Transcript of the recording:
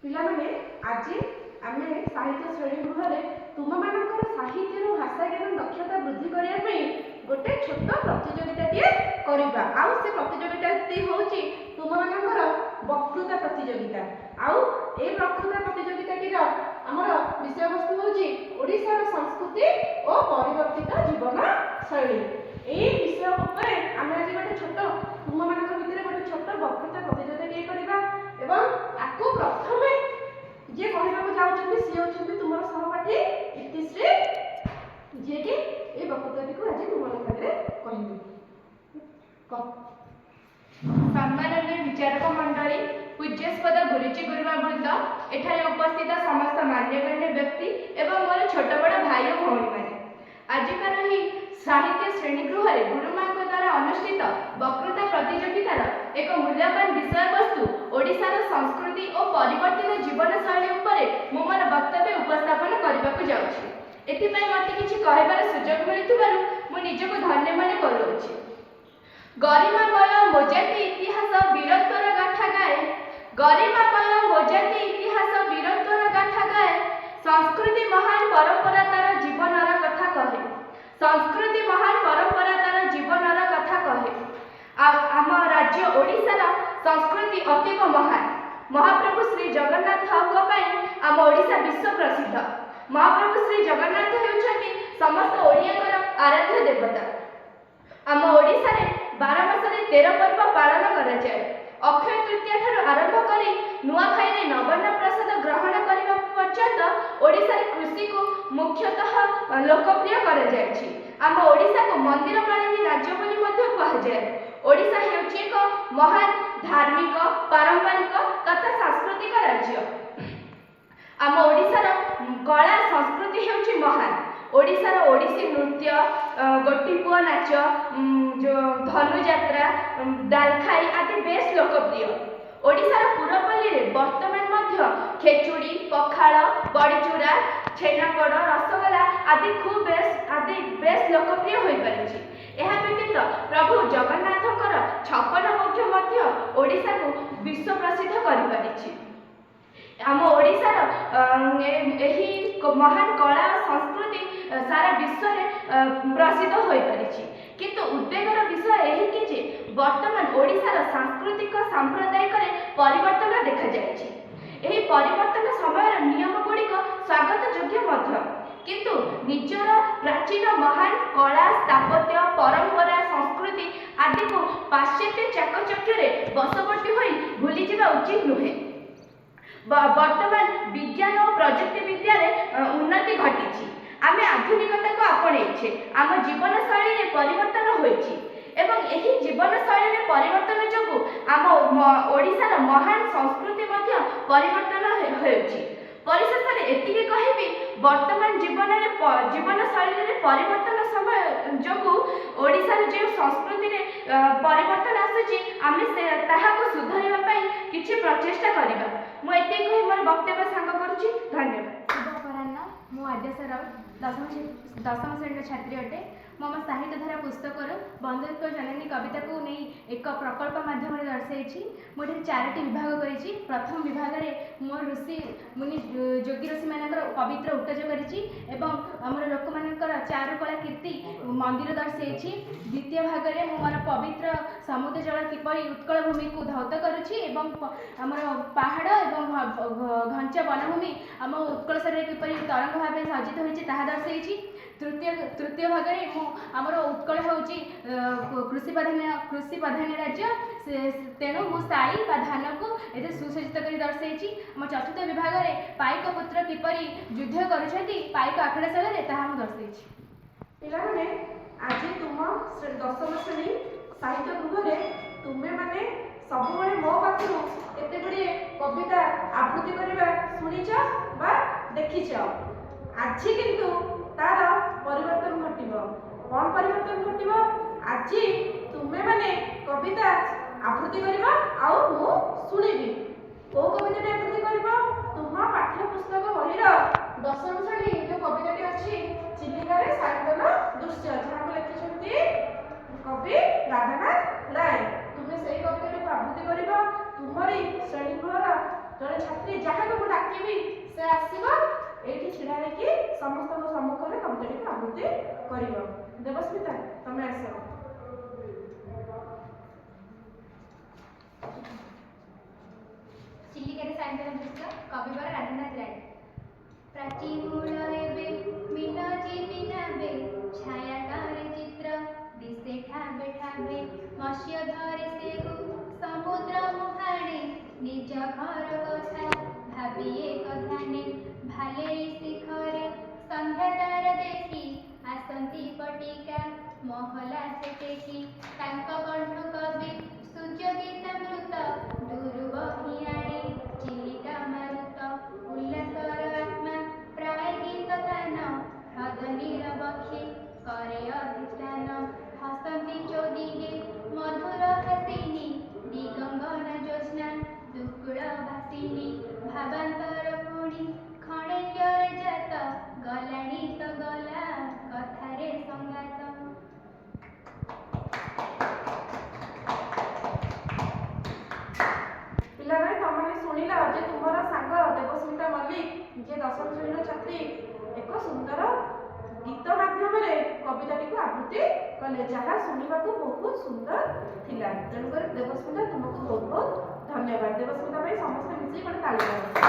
ପିଲାମାନେ, ଆଜି ଆମେ ସାହିତ୍ୟ ଶ୍ରେଣୀ ଗୃହରେ ତୁମମାନଙ୍କର ସାହିତ୍ୟରୁ ଭାଷା ଜ୍ଞାନ ଦକ୍ଷତା ବୃଦ୍ଧି କରିବା ପାଇଁ ଗୋଟେ ଛୋଟ ପ୍ରତିଯୋଗିତାଟିଏ କରିବା। ଆଉ ସେ ପ୍ରତିଯୋଗିତାଟି ହେଉଛି ତୁମମାନଙ୍କର ବକ୍ତୃତା ପ୍ରତିଯୋଗିତା। ଆଉ ଏଇ ବକ୍ତୃତା ପ୍ରତିଯୋଗିତାଟିର ଆମର ବିଷୟବସ୍ତୁ ହେଉଛି ଓଡ଼ିଶାର ସଂସ୍କୃତି ଓ ପରିବର୍ତ୍ତିତ ଜୀବନ ଶୈଳୀ। ଏଇ ବିଷୟ ଉପରେ ଆମେ ଆଜି ଗୋଟେ ଛୋଟ ତୁମମାନଙ୍କ ଭିତରେ ଗୋଟେ ଛୋଟ ବକ୍ତୃତା ପ୍ରତିଯୋଗିତାଟିଏ କରିବା ଏବଂ ଆକୁ ପ୍ରଥମେ ଯିଏ କହିବାକୁ ଯାଉଛନ୍ତି, ସିଏ ହେଉଛନ୍ତି ତୁମର ସହପାଠୀ ଇତିଶ୍ରୀ, ଯିଏକି ଏଇ ବକ୍ତୃତାଟିକୁ ଆଜି ତୁମମାନଙ୍କ ଆଗରେ କହିବେ। କହ। ସମ୍ମାନନୀୟ ବିଚାରକ ମଣ୍ଡଳୀ, ପୂଜ୍ୟାସ୍ପଦ ଗୁରୁଜୀ ଗୁରୁମା ବୃନ୍ଦ, ଏଠାରେ ଉପସ୍ଥିତ ସମସ୍ତ ମାନ୍ୟଗଣ୍ୟ ବ୍ୟକ୍ତି ଏବଂ ମୋର ଛୋଟ ବଡ଼ ଭାଇ ଓ ଭଉଣୀମାନେ, ଆଜିକାର ଏହି ସାହିତ୍ୟ ଶ୍ରେଣୀଗୃହରେ ଗୁରୁମାଙ୍କ ଦ୍ୱାରା ଅନୁଷ୍ଠିତ ବକ୍ତୃତା ପ୍ରତିଯୋଗିତାର ଏକ ମୂଲ୍ୟବାନ ବିଷୟବସ୍ତୁ ଓଡ଼ିଶାର ସଂସ୍କୃତି ଓ ପରିବର୍ତ୍ତିତ ଜୀବନଶୈଳୀ ଉପରେ ମୁଁ ମୋର ବକ୍ତବ୍ୟ ଉପସ୍ଥାପନ କରିବାକୁ ଯାଉଛି। ଏଥିପାଇଁ ମୋତେ କିଛି କହିବାର ସୁଯୋଗ ମିଳିଥିବାରୁ ମୁଁ ନିଜକୁ ଧନ୍ୟ ମନେ କରୁଅଛି। ଗରିମାମୟ ମୋ ଜାତି ଇତିହାସ ବୀରତ୍ୱର ଗାଥା ଗାଏ। ଗରିମାମୟ ମୋ ଜାତି ଇତିହାସ ବୀରତ୍ୱର ଗାଥା ଗାଏ। ସଂସ୍କୃତି ମହାନ ପରମ୍ପରା ତାର ଜୀବନର କଥା କହେ। ସଂସ୍କୃତି ମହାନ ପରମ୍ପରା ତାର ଜୀବନର କଥା କହେ। ଆଉ ଆମ ରାଜ୍ୟ ଓଡ଼ିଶାର ସଂସ୍କୃତି ଅତୀବ ମହାନ। ମହାପ୍ରଭୁ ଶ୍ରୀ ଜଗନ୍ନାଥଙ୍କ ପାଇଁ ଆମ ଓଡ଼ିଶା ବିଶ୍ୱ ପ୍ରସିଦ୍ଧ। ମହାପ୍ରଭୁ ଶ୍ରୀ ଜଗନ୍ନାଥ ହେଉଛନ୍ତି ସମସ୍ତ ଓଡ଼ିଆଙ୍କର ଆରାଧ୍ୟ ଦେବତା। ଆମ ଓଡ଼ିଶାରେ 12 ମାସରେ 13 ପର୍ବ ପାଳନ କରାଯାଏ। ଅକ୍ଷୟ ତୃତୀୟା ଠାରୁ ଆରମ୍ଭ କରି ନୂଆଖାଇରେ ନବାନ୍ନ ପ୍ରସାଦ ଗ୍ରହଣ କରିବା ପର୍ଯ୍ୟନ୍ତ ଓଡ଼ିଶାରେ କୃଷିକୁ ମୁଖ୍ୟତଃ ଲୋକପ୍ରିୟ କରାଯାଇଛି। ଆମ ଓଡ଼ିଶାକୁ ମନ୍ଦିର ମାଳିନୀ ରାଜ୍ୟ ବୋଲି ମଧ୍ୟ କୁହାଯାଏ। ଓଡ଼ିଶା ହେଉଛି ଏକ ମହାନ ଧାର୍ମିକ, ପାରମ୍ପରିକ ତଥା ସାଂସ୍କୃତିକ ରାଜ୍ୟ। ଆମ ଓଡ଼ିଶାର କଳା ସଂସ୍କୃତି ହେଉଛି ମହାନ। ଓଡ଼ିଶାର ଓଡ଼ିଶୀ ନୃତ୍ୟ, ଗୋଟିପୁଅ ନାଚ, ଯୋଉ ଧନୁଯାତ୍ରା, ଡାଲଖାଇ ଆଦି ବେଶ ଲୋକପ୍ରିୟ। ଓଡ଼ିଶାର ପୁରପଲ୍ଲୀରେ ବର୍ତ୍ତମାନ ମଧ୍ୟ ଖେଚୁଡ଼ି, ପଖାଳ, ବଡ଼ିଚୁରା, ଛେନାପୋଡ଼, ରସଗୋଲା ଆଦି ବେଶ ଲୋକପ୍ରିୟ ହୋଇପାରିଛି। ଏହା ବ୍ୟତୀତ ପ୍ରଭୁ ଜଗନ୍ନାଥଙ୍କର 56 ଭୋଗ ମଧ୍ୟ ଓଡ଼ିଶାକୁ ବିଶ୍ୱ ପ୍ରସିଦ୍ଧ କରିପାରିଛି। ଆମ ଓଡ଼ିଶାର ଏହି ମହାନ କଳା ଓ ସଂସ୍କୃତି ସାରା ବିଶ୍ୱରେ ପ୍ରସିଦ୍ଧ ହୋଇପାରିଛି। କିନ୍ତୁ ଉଦ୍ବେଗର ବିଷୟ ଏହିକି ଯେ ବର୍ତ୍ତମାନ ଓଡ଼ିଶାର ସାଂସ୍କୃତିକ ସାମ୍ପ୍ରଦାୟିକରେ ପରିବର୍ତ୍ତନ ଦେଖାଯାଇଛି। ଏହି ପରିବର୍ତ୍ତନ ସମୟର ନିୟମ ଗୁଡ଼ିକ ସ୍ୱାଗତ ଯୋଗ୍ୟ ମଧ୍ୟ, କିନ୍ତୁ ନିଜର ପ୍ରାଚୀନ ମହାନ କଳା, ସ୍ଥାପତ୍ୟ, ପରମ୍ପରା, ସଂସ୍କୃତି ଆଦିକୁ ପାଶ୍ଚାତ୍ୟ ଚାକଚକ୍ୟରେ ବଶବର୍ତ୍ତୀ ହୋଇ ଭୁଲିଯିବା ଉଚିତ ନୁହେଁ। ବର୍ତ୍ତମାନ ବିଜ୍ଞାନ ଓ ପ୍ରଯୁକ୍ତି ବିଦ୍ୟାରେ ଉନ୍ନତି ଘଟିଛି। ଆମେ ଆଧୁନିକତାକୁ ଆପଣେଇଛେ। ଆମ ଜୀବନଶୈଳୀରେ ପରିବର୍ତ୍ତନ ହୋଇଛି ଏବଂ ଏହି ଜୀବନଶୈଳୀରେ ପରିବର୍ତ୍ତନ ଯୋଗୁଁ ଆମ ଓଡ଼ିଶାର ମହାନ ସଂସ୍କୃତି ମଧ୍ୟ ପରିବର୍ତ୍ତନ ହେଉଛି। ପରିଶେଷରେ ଏତିକି କହିବି, ବର୍ତ୍ତମାନ ଜୀବନରେ ଜୀବନଶୈଳୀରେ ପରିବର୍ତ୍ତନ ସମୟ ଯୋଗୁଁ ଓଡ଼ିଶାର ଯେଉଁ ସଂସ୍କୃତିରେ ପରିବର୍ତ୍ତନ ଆସୁଛି, ଆମେ ସେ ତାହାକୁ ସୁଧାରିବା ପାଇଁ କିଛି ପ୍ରଚେଷ୍ଟା କରିବା। ମୁଁ ଏତିକି କହି ମୋର ବକ୍ତବ୍ୟ ସାଙ୍ଗ କରୁଛି। ଧନ୍ୟବାଦ। ଶୁଭ ଅପରାହ୍ନ। ମୁଁ ଆଦ୍ୟାଶା ରାଉତ, ଦଶମ ଶ୍ରେଣୀର ଛାତ୍ରୀ ଅଟେ। ମୁଁ ଆମ ସାହିତ୍ୟ ଧାରା ପୁସ୍ତକରୁ ବନ୍ଦେ ଉତ୍କଳ ଜନନୀ କବିତାକୁ ନେଇ ଏକ ପ୍ରକଳ୍ପ ମାଧ୍ୟମରେ ଦର୍ଶାଇଛି। ମୁଁ ଏଠାରେ ଚାରୋଟି ବିଭାଗ କରିଛି। ପ୍ରଥମ ବିଭାଗରେ ମୋର ଋଷି ମୁନି, ଯୋଗୀ ଋଷିମାନଙ୍କର ପବିତ୍ର ଉଟଜ କରିଛି ଏବଂ ଆମର ଲୋକମାନଙ୍କର ଚାରୁକଳା କୀର୍ତ୍ତି ମନ୍ଦିର ଦର୍ଶାଇଛି। ଦ୍ୱିତୀୟ ଭାଗରେ ମୁଁ ମୋର ପବିତ୍ର ସମୁଦ୍ର ଜଳ କିପରି ଉତ୍କଳ ଭୂମିକୁ ଧୌତ କରୁଛି ଏବଂ ଆମର ପାହାଡ଼ ଏବଂ ଘଞ୍ଚ ବନଭୂମି ଆମ ଉତ୍କଳ ଶରୀରରେ କିପରି ତରଙ୍ଗ ଭାବେ ସଜ୍ଜିତ ହୋଇଛି, ତାହା ଦର୍ଶାଇଛି। ତୃତୀୟ ଭାଗରେ ମୁଁ ଆମର ଉତ୍କଳ ହେଉଛି କୃଷି ପ୍ରାଧାନ୍ୟ ରାଜ୍ୟ, ତେଣୁ ମୁଁ ଶାଳି ବା ଧାନକୁ ଏଥିରେ ସୁସଜ୍ଜିତ କରି ଦର୍ଶାଇଛି। ଆମ ଚତୁର୍ଥ ବିଭାଗରେ ପାଇକ ପୁତ୍ର କିପରି ଯୁଦ୍ଧ କରୁଛନ୍ତି ପାଇକ ଆଖଡ଼ାଶାଳରେ, ତାହା ମୁଁ ଦର୍ଶାଇଛି। ପିଲାମାନେ, ଆଜି ତୁମ ଦଶମ ଶ୍ରେଣୀ ସାହିତ୍ୟ ଗୃହରେ ତୁମେମାନେ ସବୁବେଳେ ମୋ ପାଖରୁ କେତେ ଗୁଡ଼ିଏ କବିତା ଆବୃତ୍ତି କରିବା ଶୁଣିଛ ବା ଦେଖିଛ। ଆଜି କିନ୍ତୁ ତାର ପରିବର୍ତ୍ତନ ଘଟିବ। କ'ଣ ପରିବର୍ତ୍ତନ ଘଟିବ? ଆଜି ତୁମେମାନେ କବିତା ଆବୃତ୍ତି କରିବ ଆଉ ମୁଁ ଶୁଣିବି। କୋଉ କବିତାଟି ଆବୃତ୍ତି କରିବ? ତୁମ ପାଠ୍ୟ ପୁସ୍ତକ ବହିର ଦଶମ ଶ୍ରେଣୀ ଯୋଉ କବିତାଟି ଅଛି, ଚିଲିକାରେ ସାୟନ୍ତନ ଦୃଶ୍ୟ, ଯାହାକୁ ଲେଖିଛନ୍ତି କବି ରାଧାନାଥ ରାୟ। ତୁମେ ସେଇ କବିତାଟିକୁ ଆବୃତ୍ତି କରିବ। ତୁମରି ଶ୍ରେଣୀଗୃହର ଜଣେ ଛାତ୍ରୀ, ଯାହାକୁ ସେ ଆସିବ, ଏଇଠି ଛିଡ଼ା ହେଇକି ସମସ୍ତଙ୍କ ସମ୍ମୁଖରେ କବିତାଟିକୁ ଆବୃତ୍ତି କରିବ। ଦେବସ୍ମିତା, ତମେ ଆସ। ଚିଲିକାରେ ସାୟନ୍ତନ ଦୃଶ୍ୟ, କବିବର ରାଧାନାଥ ରାୟ। ପ୍ରାଚୀ ମୂଳ ଏବେ ମୀନ ଜୀବି ନାବେ, ଛାୟା କରେ ଚିତ୍ର ଦିଶେ ଠାବେ ଠାବେ। ମତ୍ସ୍ୟ ଧରି ସେହୁ ସମୁଦ୍ର ମୁହାଣେ, ନିଜ ଘର କଥା ଭାବି ଏକ ଧ୍ୟାନେ। ଭାଲେଇ ଶିଖରେ ସନ୍ଧ୍ୟା ତାରା ଦେଖି, ଆସନ୍ତି ପଟିକା ମହଲା ସେ ଟେକି। ତାଙ୍କ କଣ୍ଠୁ କବି ସୂର୍ଯ୍ୟ ଗୀତାମୃତ, ଦୂରୁ ବହି ଆଣେ ଚିଲିକା ମାରୁତ। ଉଲ୍ଲାସର ଆତ୍ମା ପ୍ରାୟ ଗୀତ ତାନ, ହ୍ରଦ ନୀଳ ବକ୍ଷେ କରେ ଅଧିଷ୍ଠାନ। ହସନ୍ତି ଚୌଦିଗେ ମଧୁର ହାସିନୀ, ଦିଗଙ୍ଗନ ଜ୍ୟୋତ୍ସ୍ନା ଦୁକୁଳ ବାସିନୀ। ଭାବାନ୍ତର ପୁଣି ଖଣେକ୍ୟରେ ଜାତ, ଗଲାଣି ତ ଗଲା କଥାରେ ସଙ୍ଗାତ। ପିଲାମାନେ, ତମମାନେ ଶୁଣିଲ ଯେ ତୁମର ସାଙ୍ଗ ଦେବସ୍ମିତା ମଲ୍ଲିକ, ଯିଏ ଦଶମ ଶ୍ରେଣୀର ଛାତ୍ରୀ, ଏକ ସୁନ୍ଦର ଗୀତ ମାଧ୍ୟମରେ କବିତାଟିକୁ ଆବୃତ୍ତି କଲେ, ଯାହା ଶୁଣିବାକୁ ବହୁତ ସୁନ୍ଦର ଥିଲା। ତେଣୁକରି ଦେବସ୍ମିତା, ତୁମକୁ ବହୁତ ବହୁତ ଧନ୍ୟବାଦ। ଦେବସ୍ମିତା ପାଇଁ ସମସ୍ତେ ମିଶିକି ଗୋଟେ ତାଳି ମାର।